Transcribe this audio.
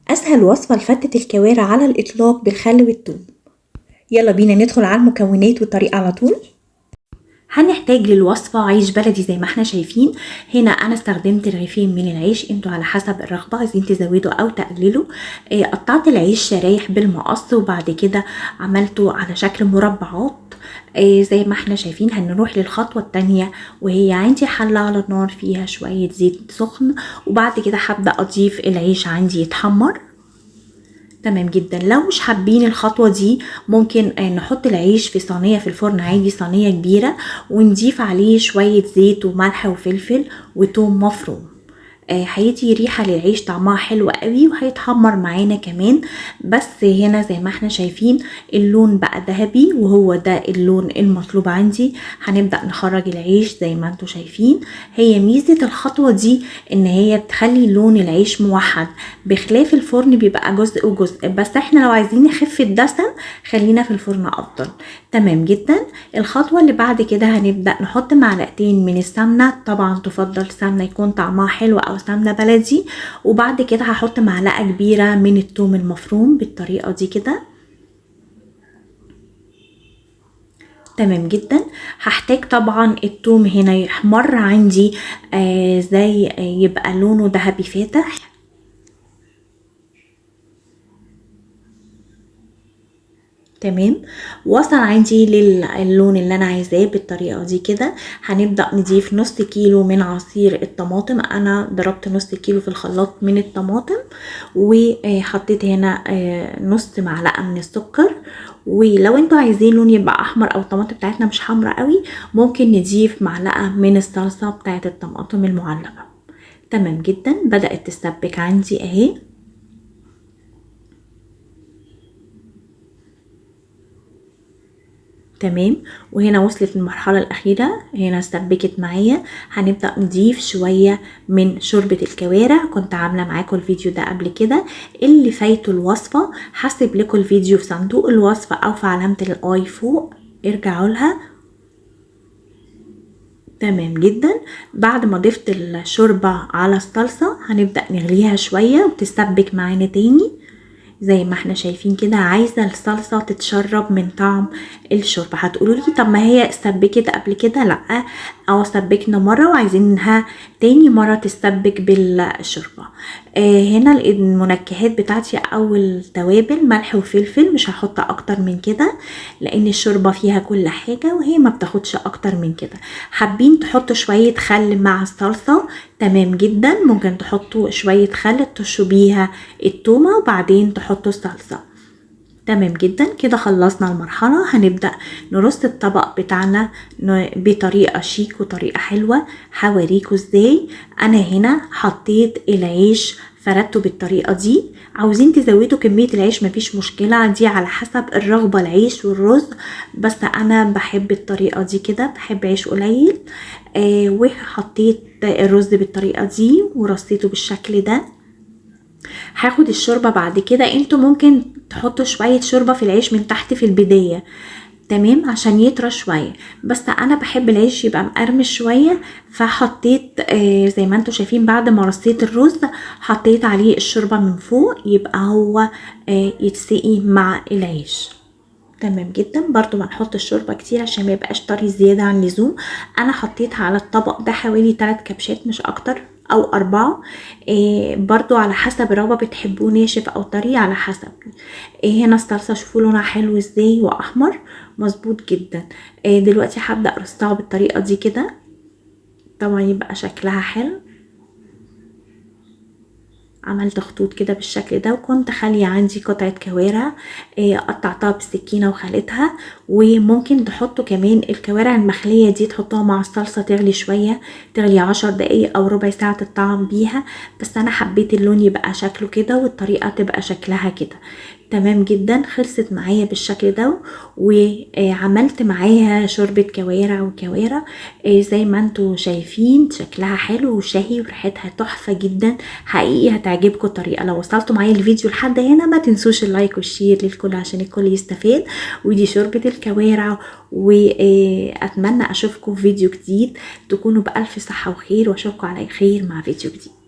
أسهل وصفة لفتة الكوارع على الإطلاق بالخل والثوم. يلا بينا ندخل على المكونات والطريقة على طول. هنحتاج للوصفة عيش بلدي زي ما احنا شايفين. هنا انا استخدمت رغيفين من العيش، انتوا على حسب الرغبة عايزين تزودوا او تقللوا. قطعت العيش شرايح بالمقص وبعد كده عملته على شكل مربعات زي ما احنا شايفين. هنروح للخطوة التانية، وهي عندي حلة على النار فيها شوية زيت سخن، وبعد كده هبدأ اضيف العيش عندي يتحمر. تمام جدا. لو مش حابين الخطوة دي ممكن نحط العيش في صينية في الفرن عادي، صينية كبيرة، ونضيف عليه شوية زيت وملح وفلفل وتوم مفروم. هيدي ريحة للعيش طعمها حلو قوي، وهيتحمر معانا كمان. بس هنا زي ما احنا شايفين اللون بقى ذهبي، وهو ده اللون المطلوب عندي. هنبدأ نخرج العيش زي ما انتم شايفين. هي ميزة الخطوة دي ان هي بتخلي لون العيش موحد، بخلاف الفرن بيبقى جزء وجزء، بس احنا لو عايزين نخف الدسم خلينا في الفرن افضل. تمام جدا. الخطوة اللي بعد كده هنبدأ نحط معلقتين من السمنة، طبعا تفضل سمنة يكون طعمها حلو او سمنة بلدي. وبعد كده هحط معلقة كبيرة من الثوم المفروم بالطريقة دي كده. تمام جدا. هحتاج طبعا الثوم هنا يحمر عندي زي يبقى لونه ذهبي فاتح. تمام، وصل عندي للون اللي انا عايزاه بالطريقة دي كده. هنبدا نضيف نص كيلو من عصير الطماطم. انا ضربت نص كيلو في الخلاط من الطماطم، وحطيت هنا نص معلقه من السكر. ولو انتوا عايزين لون يبقى احمر او الطماطم بتاعتنا مش حمرا قوي، ممكن نضيف معلقه من الصلصه بتاعت الطماطم المعلبه. تمام جدا. بدات تسبك عندي اهي. تمام، وهنا وصلت للمرحلة الأخيرة، هنا سبكت معايا. هنبدأ نضيف شوية من شوربة الكوارع. كنت عاملة معاكم الفيديو ده قبل كده، اللي فايته الوصفة هسيب لكم الفيديو في صندوق الوصفة أو في علامة الآي فوق، ارجعوا لها. تمام جدا. بعد ما ضفت الشوربة على الصلصة هنبدأ نغليها شوية وتسبك معانا تاني زي ما احنا شايفين كده. عايزة الصلصة تتشرب من طعم الشوربة. هتقولوا لي طب ما هي سبكت قبل كده؟ لا، او سبكنا مرة وعايزينها تاني مرة تسبك بالشوربة. هنا المنكهات بتاعتي او التوابل ملح وفلفل، مش هحط اكتر من كده لان الشوربة فيها كل حاجة وهي ما بتاخدش اكتر من كده. حابين تحطوا شوية خل مع الصلصة، تمام جدا، ممكن تحطوا شوية خل ترشوا بيها التومة وبعدين تحطوا الصلصة. تمام جدا. كده خلصنا المرحلة. هنبدأ نرص الطبق بتاعنا بطريقة شيك وطريقة حلوة. هوريكوا ازاي. انا هنا حطيت العيش فردته بالطريقة دي. عاوزين تزودوا كمية العيش مفيش مشكلة، دي على حسب الرغبة، العيش والرز، بس انا بحب الطريقة دي كده، بحب عيش قليل. وحطيت الرز بالطريقة دي ورصيته بالشكل ده. هاخد الشوربة بعد كده. انتوا ممكن تحطوا شوية شوربة في العيش من تحت في البداية، تمام، عشان يطرى شوية، بس انا بحب العيش يبقى مقرمش شوية، فحطيت زي ما انتوا شايفين بعد ما رصيت الرز حطيت عليه الشوربة من فوق، يبقى هو يتسقي مع العيش. تمام جدا. برضو ما نحط الشوربة كتير عشان ما يبقاش طري زيادة عن اللزوم. انا حطيتها على الطبق ده حوالي 3 كبشات مش اكتر، او 4، برضو على حسب الرغبة، بتحبوه ناشف او طري على حسب. هنا الصلصة شوفوا لونها حلو ازاي واحمر مظبوط جدا. دلوقتي هبدأ ارصها بالطريقة دي كده، طبعا يبقى شكلها حلو. عملت خطوط كده بالشكل ده، وكنت خالية عندي قطعة كوارع، قطعتها بالسكينة وخليتها. وممكن تحطوا كمان الكوارع المخلية دي تحطوها مع الصلصة تغلي شوية، تغلي 10 دقايق او ربع ساعة تطعم بيها، بس انا حبيت اللون يبقى شكله كده والطريقة تبقى شكلها كده. تمام جدا. خلصت معايا بالشكل ده، وعملت معاها شوربة كوارع وكوارع زي ما انتوا شايفين شكلها حلو وشهي وريحتها تحفة جدا، حقيقي هتعجبكم الطريقة. لو وصلتوا معايا الفيديو لحد هنا ما تنسوش ال like وال share للكل عشان الكل يستفاد. ودي شوربة الكوارع، واتمنى اشوفكم في فيديو جديد، تكونوا بألف صحة وخير، واشوفكم على خير مع فيديو جديد.